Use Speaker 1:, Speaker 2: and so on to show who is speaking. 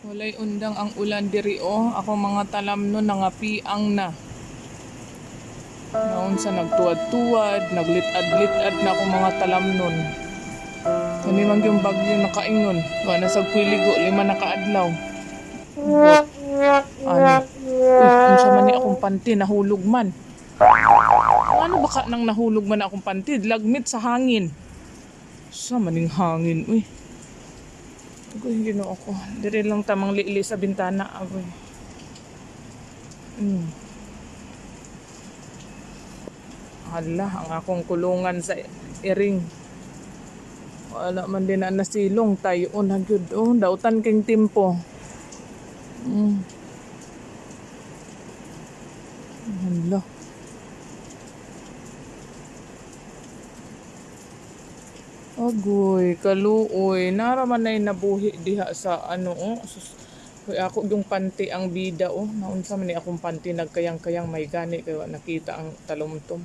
Speaker 1: Walay undang ang ulan diri oh. Ako mga talamnon nangapiang na. Naunsa nagtuwad-tuwad, naglit-ad-litad na akong mga talamnon. Kani man yung bagyo nakaingon. Wa na sa kuiligo, 5 na kaadlaw. Ani. Uy, unsa man ni akong panty nahulog man. Ano ba ka nang nahulog man akong panty? Lagmit sa hangin. Sa maning hangin, uy. Agoy, Ginoo ko. Dire lang tamang liili sa bintana, agoy. Hala, ang akong kulungan sa iring. Wala man din na nasilong tayo na gyud oh, dautan king timpo. Hala. Agoy, kaluoy. Nara man na'y nabuhi diha sa ano oh. Sus, uy, ako yung panty ang bida oh. Naunsa man ni akong panty nagkayang-kayang may gani kay wa nakita ang talumtom.